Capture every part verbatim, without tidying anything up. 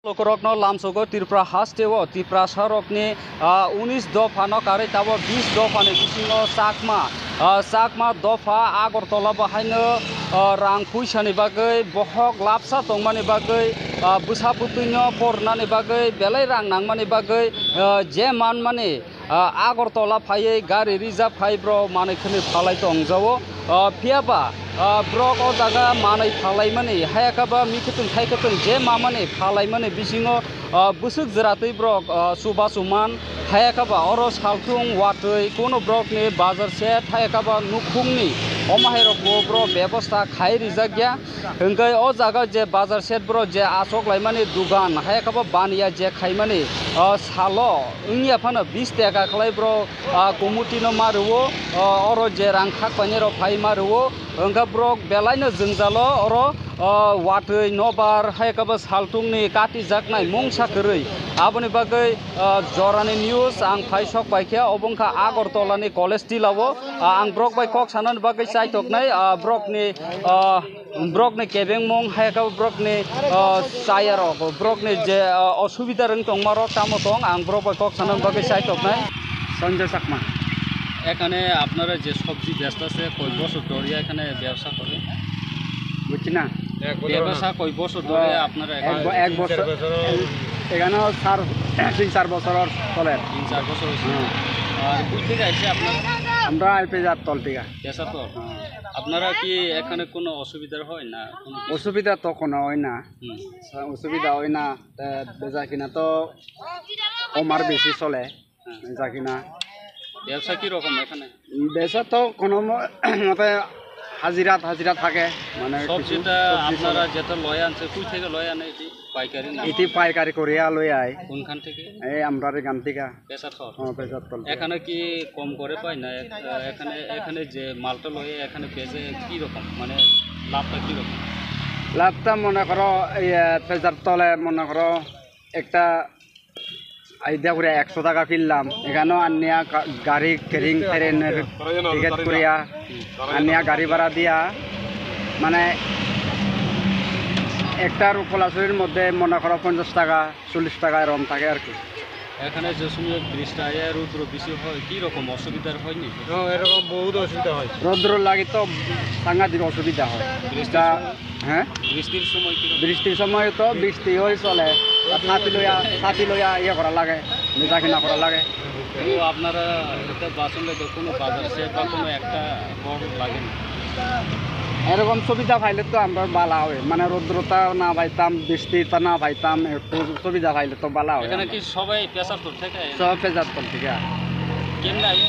Lokorokno lamsogo Tripura hasteo Tiprasarokni, ah, unis dophano karwi tabok bis dophani bisingo Chakma, ah, Chakma dopha Agartala bo haino, ah, rang puisani bagwi, bohok lapsa tongmani bagwi, ah, bwsa bwtwino pornani bagwi, belai rang nangmani bagwi, ah, je manmani, ah, Agartala phaiwi gari reserve khai borok manwi khwnwi phalai tongjago. Ah, phiya ba, ah, borok o jaga manwi phalaimani, haya khe ba mi kwthwng thai kwthwng je mamani phalaimani bisingo, ah, bwswk jwratwi borok, ah, chuba chuman, haya khe ba oro salthung watwi kuno borokni bazar shed, haya khe ba nukhungni omo hai rokbo borok bebosta khai rijak ya. Hwnkhe o jaga je bazar shed borok je achok laimani dugan, haya khe ba baniya je khaimani, ah, salo wngya phano bis taka khlai borok, ah, committee no ma rwo, ah, oro je rang khak painai rok phai ma rwo, hwnkhe borok belai no jwngjalo oro, ah, watwi nobar hai khe bo saltungni katijaknai mungsa kwrwi. Aboni bagwi, ah, jorani news ang phai sok pai khe, obo wngkha Agartala ni college tila o, ah, ang borok bai kok sanani bagwi chaithoknai, ah, borokni, ah, Borokni kebengmung, hai khe borokni, ah, chayarok, borokni je, ah, osubida rwng tongmarok tamo tong, ang borok bai kok sana bagwi chaitoknai. Sanjay Chakma. এখানে আপনারা যে সবজি বেচতেছে, কয় বছর ধরে এখানে ব্যবসা করে? বুঝছি না। ব্যবসা কয় বছর ধরে আপনারা এক এখানে? ব-, এক বছর, এখানে চার, তিন চার বছর চলে। তিন চার বছর হয়েছে। হুম। আর কই থেকে আসছে আপনারা? আমরা এই পেজার তল থেকে। পেশাতল? হুম। আপনারা কি এখানে কোনো অসুবিধার হয় না কোনো কিছু? অসুবিধা তো কোনো হয় না। হুম। অসুবিধা হয় না। তা বেচা কিনা তো কম আর বেশি চলে। হুম। বেচা কিনা। ব্যবসা কি রকম এখানে? বেচা তো কোনো ম-, মতে হাজিরা হাজিরা থাকে, মানে কিছু সবজিটা সবজি আপনারা চলে। যেটা লয়ে আনছে, কই থেকে লয়ে আনে এটি? পাইকারি না? এটি পাইকারি করিয়া লই আয়। কোনখান থেকে? এই আমরার এখান থেকে। পেশাতল? হ্যাঁ, পেশাতল থেকে। এখানে কি কম করে পায় না? এক-, এখানে, এখানে যে মালটা লয়ে এখানে বেচে কি রকম? মানে লাভটা কি রকম? লাভটা মনে করো, এই, আহ, পেশাতলে মনে করো একটা আইডিয়া করে একশো টাকা কিনলাম, এখানেও আনিয়া গা-, গাড়ি কেরিং ট্রেনের টিকিট করিয়া আনিয়া গাড়ি ভাড়া দিয়া, মানে একটা কোলাচুরির মধ্যে মনে করো পঞ্চাশ টাকা, চল্লিশ টাকা এরকম থাকে আর কি। এখানে যে সময় বৃষ্টি হয়, রৌদ্র বেশি হয়, কি রকম অসুবিধার হয়নি? হ্যাঁ, এরকম বহুত অসুবিধা হয়। রৌদ্র লাগে তো সাংঘাতিক অসুবিধা হয়। বৃষ্টির তা, সময়? হ্যাঁ? বৃষ্টির সময় কি রকম? বৃষ্টির সময় তো বৃষ্টি হয়ে চলে, আর ছাতি লইয়া, ছাতি লইয়া ইয়ে করা লাগে, বেচা কিনা করা লাগে। তো আপনারা এটা বাসন লেগে কোনো বাজার সে বা কোনো একটা বড় লাগে না? এরকম সুবিধা পাইলে তো আমরা ভালো হয়, মানে রৌদ্রটা না পাইতাম, বৃষ্টিটা না পাইতাম, একটু সুবিধা পাইলে তো ভালো হয়। এখানে কি সবাই পেশাতল থেকে? সব পেশাতল থেকে। কেমনে আয়?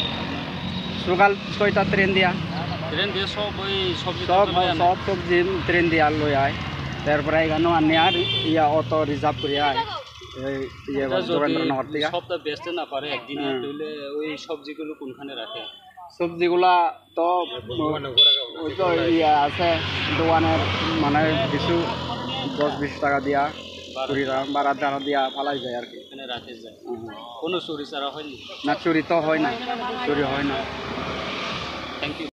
সকাল ছয়টা ট্রেন দিয়া। ট্রেন দিয়ে সব ওই সবজি সব, টবজি লয় আনে? সব সবজি ট্রেন দিয়া লই আয়। তারপরে এখানে আনে আর ইয়া অটো রিজার্ভ করে আয়। এই ইয়ে এটা যদি যোগেন্দ্রনগর থেকে। সপ্তাহ বেচতে না পারে একদিনে, হ্যাঁ। তাহলে ওই সবজিগুলো কোনখানে রাখে? সবজিগুলা তো ওই তো ইয়ে আছে, দোকানের মানে কিছু দশ বিশ টাকা দিয়া, কুড়ি টাকা বাড়া টাড়া দিয়া ফালাই যায় আর কি। এখানে রাখে যায়। হুম। কোনো চুরি চারা হয়নি? না, চুরি তো হয় না, চুরি হয় না। Thank you.